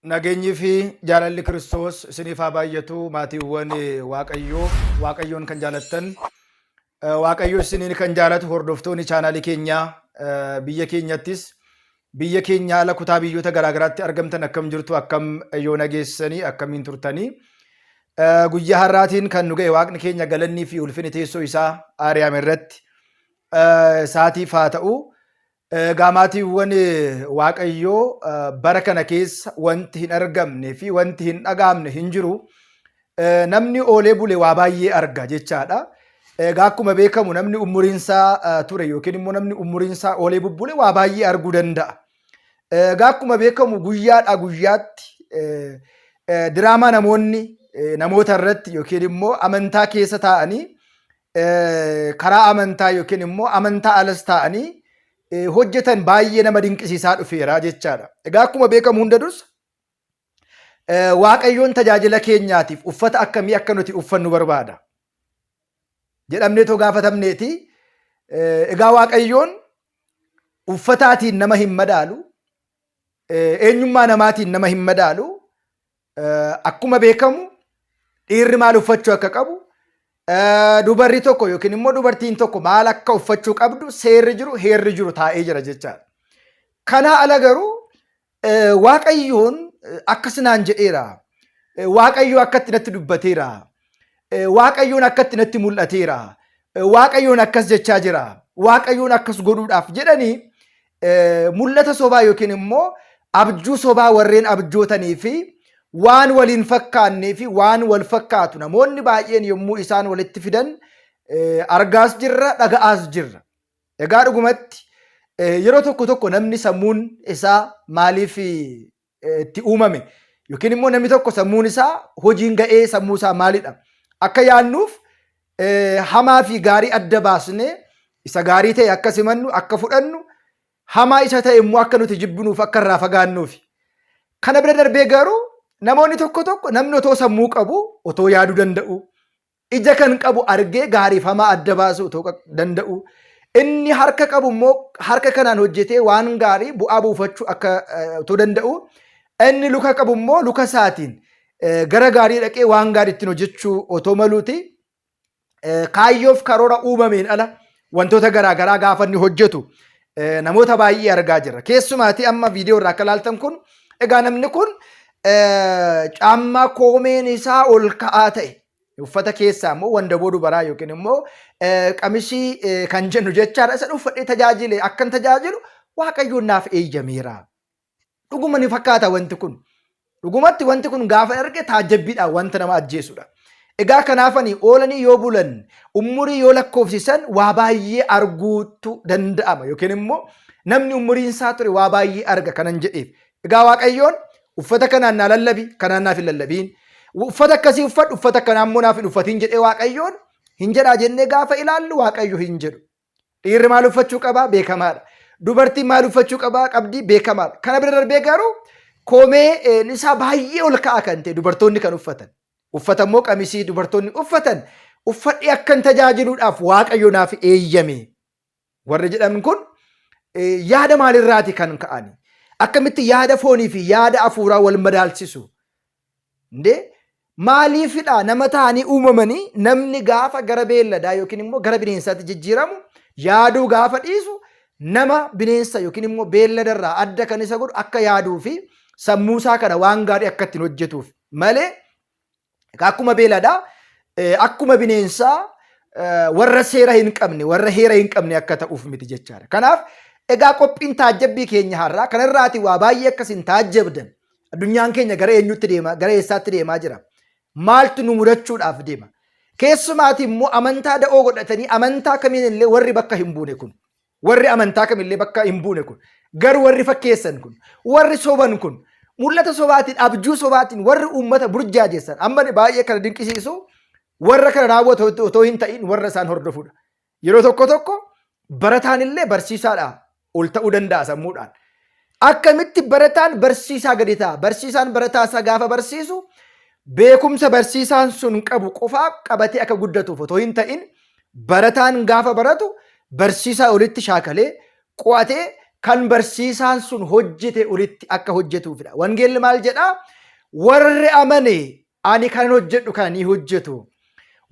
Nageenyii fi jaalalli Kiristoos isiniif haa baay'atu maatiiwwan Waaqayyoo, Waaqayyoon kan jaalattan, Waaqayyo isiniin kan jaalatu hordoftoonni chaanaalii keenyaa biyya keenyattis biyya keenya ala kutaa biyyoota garaagaraatti argamtan akkam jirtu, akkam yoo nageessanii, akkamiin turtanii? Guyyaa har'aatiin kan nu ga'e Waaqni keenya galannii fi ulfinni teessoo isaa Aariyaam irratti isaatiif haa ta'u. Egaa maatiiwwan Waaqayyoo, bara kana keessa wanti hin argamne fi wanti hin dhaga'amne hin jiru. Namni oolee bule waa baay'ee arga jechaadha. Egaa akkuma beekamu namni umuriinsaa ture yookiin immoo namni umuriinsaa oolee bubbule waa baay'ee arguu danda'a. Egaa akkuma beekamu guyyaadhaa guyyaatti diraamaa namoonni namoota irratti yookiin immoo amantaa keessa taa'anii karaa amantaa yookiin immoo amantaa alas taa'anii hojjetan baay'ee nama dinqisiisaa dhufeera jechaadha. Egaa akkuma beekamu hunda dursa Waaqayyoon tajaajila keenyaatiif uffata akkamii akka nuti uffannu barbaada jedhamneetoo gaafatamneeti. Egaa Waaqayyoon uffataatiin nama hin madaalu, eenyummaa namaatiin nama hin madaalu. Akkuma beekamu dhiirri maal uffachuu akka qabu, dubarri tokko yookiin immoo dubartiin tokko maal akka uffachuu qabdu seerri jiru, heerri jiru taa'ee jira jechaadha. Kanaa ala garuu Waaqayyoon akkas naan jedheera. Waaqayyo akkatti natti dubbateera. Waaqayyoon akkatti natti mul'ateera. Waaqayyoon akkas jechaa jira. Waaqayyoon akkas godhuudhaaf jedhanii mul'ata sobaa yookiin immoo abjuu sobaa warreen abjootanii fi waan waliin fakkaannee fi waan wal fakkaatu namoonni baay'een yommuu isaan walitti fidan argaas jirra, dhaga'aas jirra. Egaa dhugumatti yeroo tokko tokko namni sammuun isaa maaliif itti uumame yookiin immoo namni tokko sammuun isaa hojiin ga'ee sammuu isaa maalidha akka yaadnuuf, hamaa fi gaarii adda baasnee isa gaarii ta'e akka simannu, akka fudhannu, hamaa isa ta'e immoo akka nuti jibbinuuf, akka irraa fagaannuufi. Kana bira darbee garuu namoonni tokko tokko namni otoo sammuu qabu, otoo yaaduu danda'u, ija kan qabu argee gaariif hamaa adda baasuu otoo danda'u, inni harka qabu immoo harka kanaan hojjetee waan gaarii bu'aa buufachuu akka otoo danda'u, inni luka qabu immoo luka isaatiin gara gaarii dhaqee waan gaarii ittiin hojjechuu otoo maluuti, kaayyoof karoora uumameen ala wantoota garaa garaa gaafa inni hojjetu namoota baay'ee argaa jirra. Keessumaatii amma viidiyoo irraa akka ilaaltan kun, egaa namni kun caammaa koomeen isaa ol ka'aa ta'e, uffata keessaa immoo wandaboo dubaraa yookiin immoo qamisii kan jennu jechaadha, isa uffadhee tajaajile akkan tajaajilu Waaqayyoon naaf eeyyameera. Dhuguma ni fakkaata wanti kun. Dhugumatti wanti kun gaafa arge taajjabbiidhaan wanta nama ajjeesudha. Egaa kanaafani oolanii yoo bulan, umurii yoo lakkoofsisan waa baay'ee arguutu danda'ama yookiin immoo namni umuriin isaa ture waa baay'ee arga kanan jedheef. Egaa Waaqayyoon uffata kanaan naa lallabi, kanaan naaf hin lallabiin. Uffata akkasii uffadhu, uffata akkanaa immoo naaf hin uffatiin jedhee Waaqayyoon hin jedhaa jennee gaafa ilaallu Waaqayyo hin jedhu. Dhiirri maal uffachuu qabaa beekamaadha. Dubartiin maal uffachuu qabaa qabdii beekamaadha. Kana bira darbee garuu koomee isaa baay'ee ol ka'aa kan ta'e dubartoonni kan uffatan. Uffata immoo qamisii dubartoonni uffatan uffadhee akkan tajaajiluudhaaf Waaqayyo naaf eeyyame. Warri jedhan kun yaada maalirraati kan ka'ani? Akkamitti yaada foonii fi yaada hafuuraa wal madaalchisu? Indee maaliifidha nama ta'anii uumamanii namni gaafa gara beelladaa yookiin immoo gara bineensaatti jijjiiramu, yaaduu gaafa dhiisu, nama bineensa yookiin immoo beelladarraa adda kan isa godhu akka yaaduu fi sammuusaa kana waan gaarii akka ittiin hojjetuuf malee akkuma beeladaa, akkuma bineensaa warra seera hin qabne, warra heera hin qabne akka ta'uuf miti jechaadha. Kanaaf egaa qophiin taajjabbii keenya har'aa kanarraati waa baay'ee akkasin taajjabdan. Addunyaan keenya gara eenyutti deema, gara eessaatti deemaa jira? Maaltu nu mudachuudhaaf deema? Keessumaati immoo amantaa da'oo godhatanii amantaa kamiin illee warri bakka hin buune kun, warri amantaa kamillee bakka hin buune kun, garuu warri fakkeessan kun, warri soban kun, mul'ata sobaatiin, abjuu sobaatiin warri uummata burjaajessan, amma baay'ee kana dinqisiisu warra kana raawwatu otoo hin ta'in warra isaan hordofudha. Yeroo tokko tokko barataan illee barsiisaadha ol ta'uu danda'a sammuudhaan. Akkamitti barataan barsiisaa gadi ta'a? Barsiisaan barataa isaa gaafa barsiisu beekumsa barsiisaan sun qabu qofaa qabatee akka guddatuuf otoo hin ta'in, barataan gaafa baratu barsiisaa olitti shaakalee qo'atee kan barsiisaan sun hojjete olitti akka hojjetuufidha. Wangeelli maal jedhaa? Warri amane ani kanan hojjedhu kana ni hojjetu.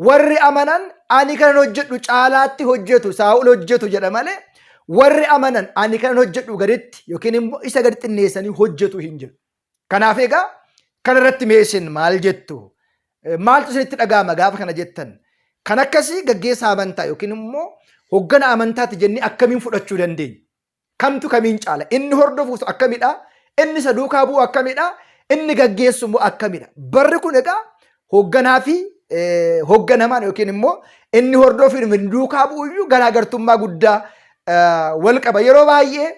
Warri amanan ani kanan hojjedhu caalaatti hojjetu, Saa'ol hojjetu jedha malee warri amanan ani kanan hojjedhu gaditti yookiin immoo isa gadi xinneessanii hojjetu hin jedhu. Kanaaf egaa kana irratti mee isin maal jettu? Maaltu isinitti dhaga'ama gaafa kana jettan? Kan akkasii gaggeessaa amantaa yookiin immoo hoggana amantaati jennee akkamiin fudhachuu dandeenya? Kamtu kamiin caala? Inni hordofuus akkamidha? Inni isa duukaa bu'u akkamidha? Inni gaggeessu immoo akkamidha? Barri kun egaa hoogganaa fi hoogganamaan yookiin immoo inni hordofu inni duukaa bu'u iyyuu garaagartummaa guddaa wal qaba. Yeroo baay'ee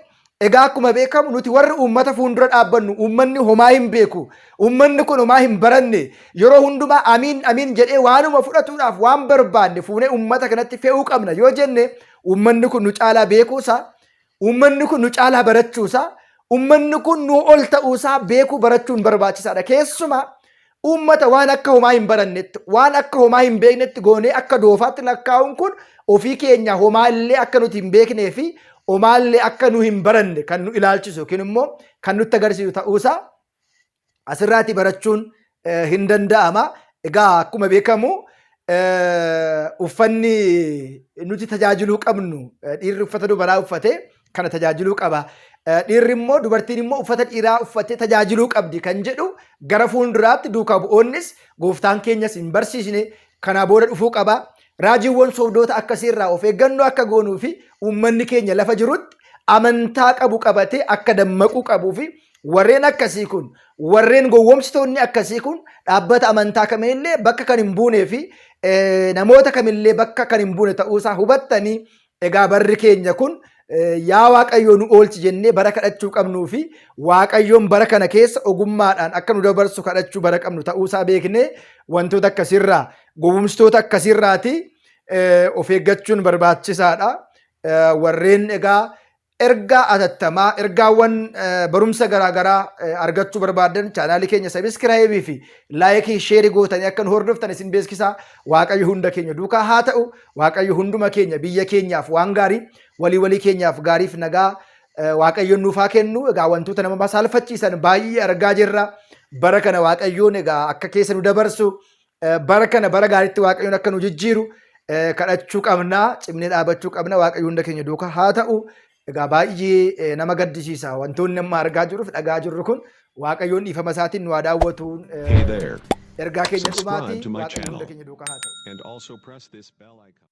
egaa akkuma beekamu nuti warri uummata fuuldura dhaabbannu uummanni homaa hin beeku. Uummanni kun homaa hin baranne yeroo hundumaa amiin amiin jedhee waanuma fudhatuudhaaf waan barbaanne fuunee uummata kanatti fe'uu qabna yoo jenne uummanni kun nu caalaa beekuusaa, uummanni kun nu caalaa barachuusaa, uummanni kun nu ol ta'uusaa beekuu barachuun barbaachisaadha. Keessumaa uummata waan akka homaa hin barannetti, waan akka homaa hin beeknetti goonee akka doofaatti lakkaa'uun kun ofii keenya homaa illee akka nuti hin beeknee fi homaa illee akka nu hin baranne kan nu ilaalchisu yookiin immoo kan nutti agarsiisu ta'uusaa asirraati barachuun hin danda'ama. Egaa akkuma beekamu uffanni nuti tajaajiluu qabnu dhiirri uffata dubaraa uffatee kana tajaajiluu qaba. Dhiirri immoo dubartiin immoo uffata dhiiraa uffattee tajaajiluu qabdi kan jedhu gara fuulduraatti duukaa bu'oonnis gooftaan keenyas hin barsiisne kanaa booda dhufuu qaba. Raajiiwwan sobdoota akkasiirraa of eeggannoo akka goonuu fi uummanni keenya lafa jirutti amantaa qabu qabatee akka dammaquu qabuu fi warreen akkasii kun warreen gowwomsitoonni akkasii kun dhaabbata amantaa kamillee bakka kan hin buunee fi namoota kamillee bakka kan hin buune ta'uusaa hubattanii egaa barri keenya kun yaa Waaqayyoo nu oolchi jennee bara kadhachuu qabnuu fi Waaqayyoon bara kana keessa ogummaadhaan akka nu dabarsu kadhachuu bara qabnu ta'uusaa beeknee wantoota akkasiirraa gowwomsitoota akkasiirraati of eeggachuun barbaachisaadha. Warreen egaa ergaa atattamaa ergaawwan barumsa garaagaraa argachuu barbaadan chaanaalii keenya subscribe fi like share gootanii akka nu hordoftan isin beeksisaa. Waaqayyo hunda keenya duukaa haa ta'u. Waaqayyo hunduma keenya biyya keenyaaf waan gaarii walii walii keenyaaf gaariif nagaa Waaqayyoon nuuf haa kennu. Egaa wantoota nama saalfachiisan baay'ee argaa jirra. Bara kana Waaqayyoon egaa akka keessa nu dabarsu bara kana bara gaariitti Waaqayyoon akka nu jijjiiru kadhachuu qabna. Cimnee dhaabachuu qabna. Waaqayyo hunda keenya duukaa haa ta'u. Egaa baay'ee nama gaddisiisa. Wantoonni amma argaa jirru fi dhagaa jirru kun Waaqayyoon dhiifama isaatiin nu haa daawwatu. Hey there. Ergaa keenya Subscribe dhumaati. to my Waaqayyo hunda channel keenya duukaa haa ta'u. and also press this bell icon.